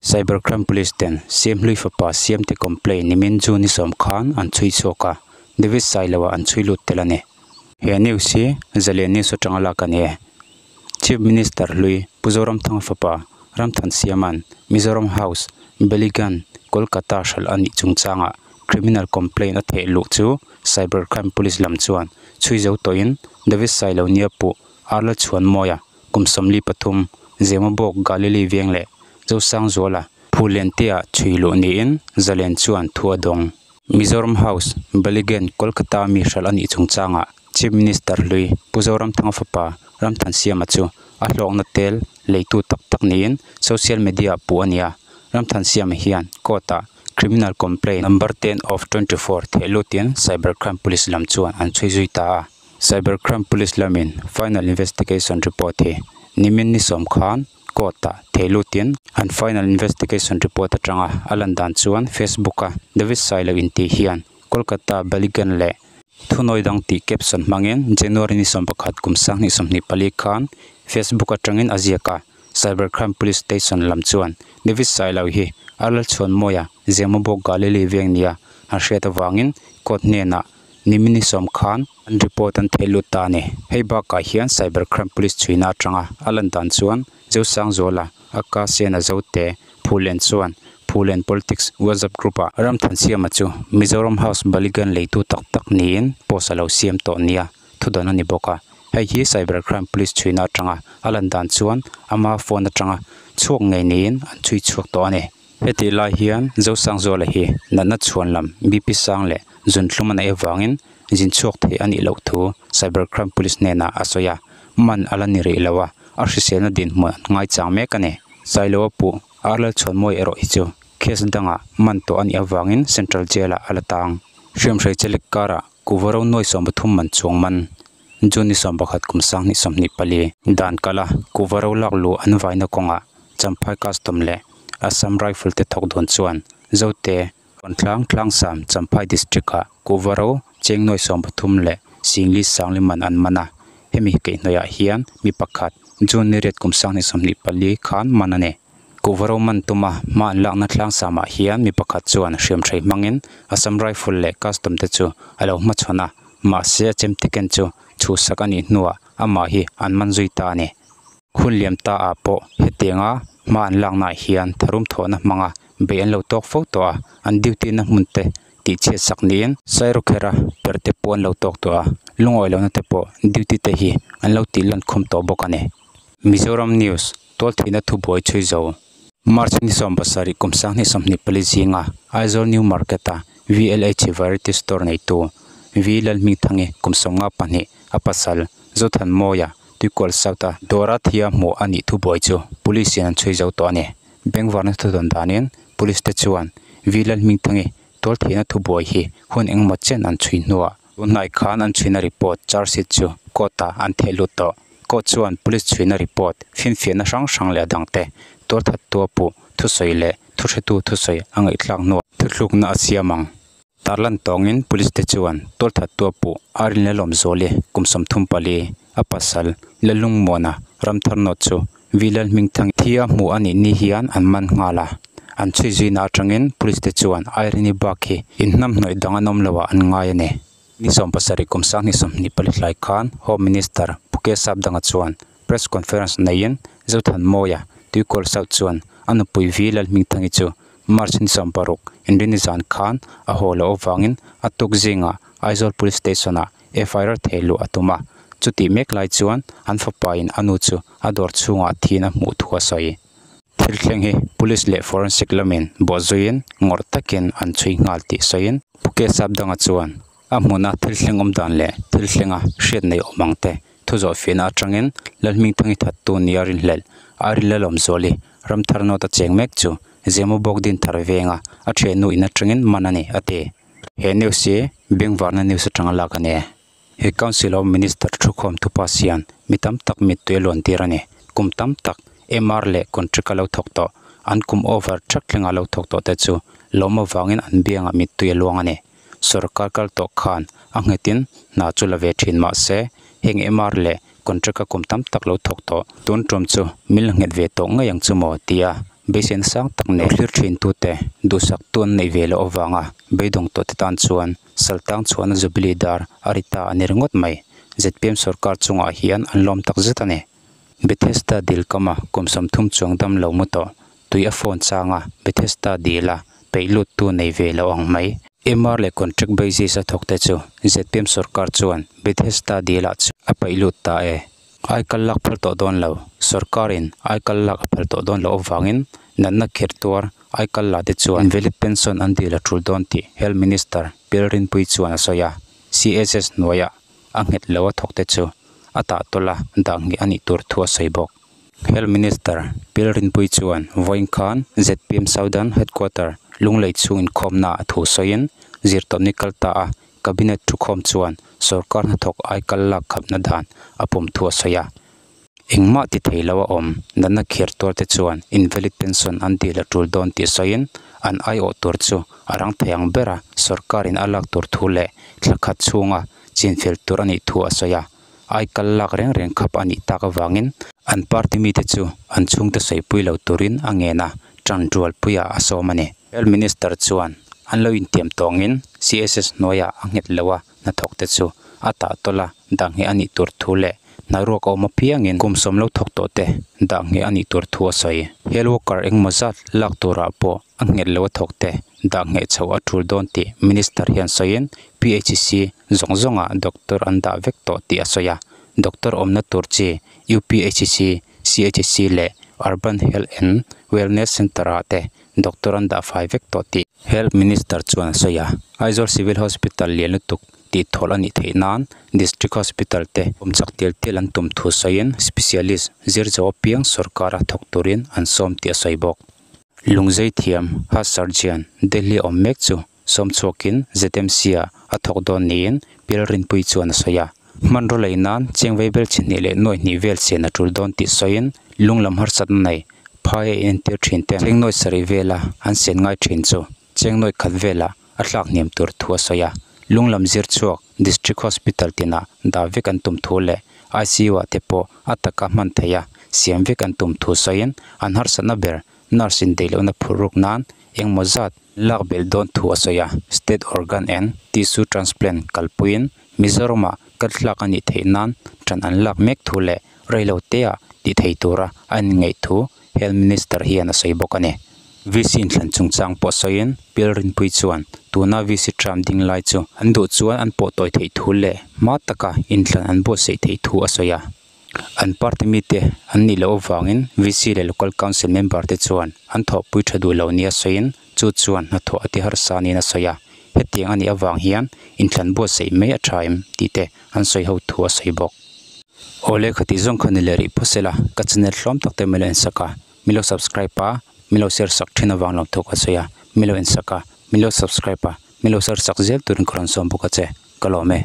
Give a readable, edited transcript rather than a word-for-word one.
Cyber Crime Police ten CM hlui fapa Siamte complaint nimin June ni sawm khan an chhui chhuak a, David Sailoa an chhui lut tel a ni. He news hi Zalen News atanga lak a ni e. Chief Minister hlui Pu Zoramthanga fapa Ramthansiama'n Mizoram House, Ballygunge, Kolkata hralh a nih chungchangah criminal complaint a theh luh chu Cyber Crime Police lam chuan chhui zo tawhin David Sailo nia puh Arla Chhuanmawia kum 43, Zemabawk Galili veng leh Zosangzuala Phulentea chhui luh niin Zalen chuan thu a dawng. Mizoram House, Ballygunge, Kolkata mi hralh a nih chungchangah Chief Minister hlui Pu Zoramthanga fapa Ramthansiama chu a hlawkna tel leitu tak tak niin social media ah puh a ni a. Ramthansiama hian court ah criminal complaint number 10 of 24 theh lutin Cyber Crime Police lam chuan an chhui zui ta a. Cyber Crime Police lamin final investigation report hi nimin ni sawm khan court ah theh lutin an final investigation report atanga a lan dan chuan Facebook a David Sailo intih hian Kolkata Ballygunge leh Thunawi dang tih caption hmangin January ni 11 kum 2024 khan Facebook atangin a ziak a, Cyber Crime Police Station lam chuan David Sailo hi a Lalchhuanmawia Zemabawk Galili veng nia an hriat avangin court hnenah nimin ni sawm khan an report an theh lut ta a ni. Hei bakah hian Cyber Crime Police chhuina atanga a lan dan chuan Zosangzuala a ka Sena Zote Phulen chuan Phulen Politics WhatsApp group ah Ramthansiama chu Mizoram House Ballygunge leitu tak tak niin post a lo siam tawh nia thudawn a ni bawk a. Hei hi Cyber Crime Police chhuina atanga a lan dan chuan ama phone atanga chhuak ngei niin an chhui chhuak tawh a ni. Hetih lai hian Zosangzuala hi natna chhuan lam BP sang leh zunthlum a neih avangin zin chhuak thei a nih loh thu Cyber Crime Police hnenah a sawi a, man a la ni rih lo a, a hriselna dinhmun an ngaichang mek a ni. Sailoa puh Arlal Chhuanmawi erawh hi chu case dangah man tawh a nih avangin Central Jail ah a la tang. Hriamhrei chelek karah kuhva ro nuai 13 man chuang man June ni 11 kum 2024. Dan kala kuhva ro lak luh an vaina kawngah Champhai Custom leh Assam Rifle te thawk dawn chuan Zote Kawntlang Tlangsam Champhai District ah kuhva ro cheng nuai 13 leh singli sangli man an man a, hemi keihhnawih ah hian mi pakhat June ni riat kum 2024 khan man a ni. Kuhva ro man tuma hma an lakna Tlangsam ah hian mi pakhat chuan hriamhrei hmangin Assam Rifle leh Custom te chu a lo hmachhawn a, mahse a chemte ken chu chhuhsak a nih hnuah amah hi an man zui ta a ni. Hun liam ta ah pawh hetianga hma an lakna ah hian tharum thawhna hmanga beih an lo tawk fo tawh a, an duty na hmun te tih chhiat sak niin Sairawkherh a per te pawh an lo tawk tawh a, lungawi lohna te pawh duty te hi an lo tih lan khum tawh bawk a ni. Mizoram News, Tualtheihna thubuai chhui zo. March ni 17 kum 2024 zinga Aizawl New Market a VLH Variety Store neitu V Lalhmingthangi kum 52 a pasal Zothanmawia Tuikual South a dawra thia hmuh a nih thubuai chu Police in an chhui zo tawh a ni. Bengvarna thudawn danin Police te chuan V Lalhmingthangi tualtheihna thubuai hi hun engemaw chen an chhui hnuah tunhnai khan an chhuina report charge sheet chu court ah an theh lut tawh. Court chuan Police chhuina report finfiahna hrang hrang leh a dangte tualthat tua puh thusawi leh thuhretu thusawi a ngaihthlak hnuah thuthlukna a siam ang. Tarlan tawngin Police te chuan tualthat tua puh a rinle lawm zuali kum 34 a pasal Lalungmuana Ramtharnawt chu V Lalhmingthangi thia hmuh a nih ni hian an man nghal a, an chhui zuina atangin Police te chuan Irene-i bak hi inhnamhnawih dang an awm loah an ngai a ni. Ni 17 kum 2024 hlai khan Home Minister Pu K Sapdanga chuan press conference neiin Zothanmawia Tuikual South chuan a nupui V Lalhmingthangi chu March ni 16 inrini zan khan a haw loh avangin a tuk zingah Aizawl Police Station ah FIR theh luh a tum a, chutih mek lai chuan an fapa in a nu chu a dawr chhungah thiin a hmuh thu a sawi. Thil thleng hi Police leh Forensic lamin bawhzuiin ngawrh takin an chhui nghal tih sawiin Pu K Sapdanga chuan a hmuna thil thleng awm dan leh thil thlenga hriat nei awm ang te thu zawh fiahna atangin Lalhmingthangi thattu nia rinhlelh a rinlalawm zuali Ramthar North a cheng mek chu Zemabawk Dinthar venga a thiannu in atangin man a ni a ti. He news hi Bengvarna news atanga lak a ni e. He Council of Minister thukhawm thupa sian mi tam tak mittui a luan tir a ni. Kum tam tak MR leh contract a lo thawk tawh, an kum over thak thlenga lo thawk tawh te chu lawm avangin an biangah mittui a luang a ni. Sorkar kal tawh khan a nghetin hna chu la ve thin mah se heng MR leh contract a kum tam tak lo thawk tawh tun tum chu min la nghet ve tawh ngei ang chu maw tia Beiseina sang tak nen thlir thin tute duhsaktu an neih ve loh avanga beidawng tawh te tan chuan saltang chhuahna Jubilee dar a ri ta a ni ringawt mai. Zpm sorkar chungah hian an lawm tak zet a ni. Bethesda dil kama kum 30 chuang dam lo mu tawh tui a fawn changa Bethesda dila peih lut tu nei ve lo ang mai. MR leh contract basis a thawk te chu zpm sorkar chuan Bethesda dilah chu a peih lut ta e. Aikal lak phal tawh dawn lo. Sorkarin aikal lak a phal tawh dawn loh avangin natna khirh tuar aikal la te chuan invalid pension an dil a tul dawn tih Health Minister Pialrinpuii chuan a sawi a. CSS hnuaiah a nghet lo a thawk te chu a tah tawlh a dah ngheh a nih tur thu a sawi bawk. Health Minister Pialrinpuii chuan vawiin khan zpm Southern Headquarter Lunglei chhung inkhawmna a thu sawiin zirtawpni kal ta a Cabinet thukhawm chuan sorkar hnathawk aikal lak khapna dan a pawm thu a sawi a. Engmah ti thei lo a awm, natna khirh tuar te chuan invalid pension an dil a tul dawn tih sawiin an aiawh tur chu a rang thei ang bera sorkarin a lak tur thu leh thla khat chhunga chinfel tur a nih thu a sawi a. Aikal lak reng reng khap a nih tak avangin an party mite chu an chhungte sawipui lo turin a ngen a, tan rualpuiah a sawm a ni. Health Minister chuan an lo intiam tawngin CSS hnuaiah a nghet lo a, hnathawk te chu a tah tawlh a, dah ngheh a nih tur thu leh hnaruak a awm apiangin kum sawm lo thawk tawh te dah ngheh a nih tur thu a sawi. Health worker engmaw zat lak turah pawh a nghet lo a thawk te dah ngheh chhoh a tul dawn tih Minister hian sawiin PHC zawng zawngah doctor an dah vek tawh tih a sawi a, doctor awmna tur chi UPHC, CHC leh Urban Health and Wellness Centre-ah te Doctor an dah fai vek tawh tih Health Minister chuan a sawi a. Aizawl Civil Hospital lian lutuk tih thawl a nih theih nan District Hospital te awm chak tial tial an tum thu sawiin Specialist zir zo apiang sorkara thawk turin an sawm tih a sawi bawk. Lungzei thiam Heart Surgeon Delhi awm mek chu sawm chhuakin ZMC ah a thawk dawn niin Pialrinpuii chuan a sawi a. Hmanraw lei nan cheng vaibel chi hnih leh nuai hnih vel sen a tul dawn tih sawiin lung lam harsatna nei phai a inentir thin ten cheng nuai sarih vela an sen ngai thin chu cheng nuai khat velah a thlak hniam tur thu a sawi a. Lung lam zir chhuak District Hospital tinah dah vek an tum thu leh ICU ah te pawh a taka hman theih a siam vek an tum thu sawiin an harsatna ber nurse indaih lohna phurh ruk nan engmaw zat lak belh dawn thu a sawi a. State Organ and Tissue Transplant kalpuiin Mizoramah kal thlak a nih theih nan ṭan an lak mek thu leh reilo teah tih thei tura a inngaih thu Health Minister hian a sawi bawk a ni. VC inthlan chungchang pawh sawiin Pialrinpuii chuan tuna VC term ding lai chu an duh chuan an pawh tawi theih thu leh hma taka inthlan an buatsaih theih thu a sawi a. An party mite an nih loh avangin VC leh Local Council member te chuan an thawhpui tha duh lo nia sawiin chu chuan hnathawh a ti harsa niin a sawi a. Hetiang a nih avang hian inthlan buatsaih mai a tha em tih te an sawi ho thu a sawi bawk. Awle khatih zawng kha ni leh rih phawt sela ka channel hlawm tak te milo ensak a, milo subscribe a, milo share sak thin avang lo thawk a sawi a, milo ensak a, milo subscribe a, milo share sak zel turin ka rawn sawm bawk a che, ka lawm e.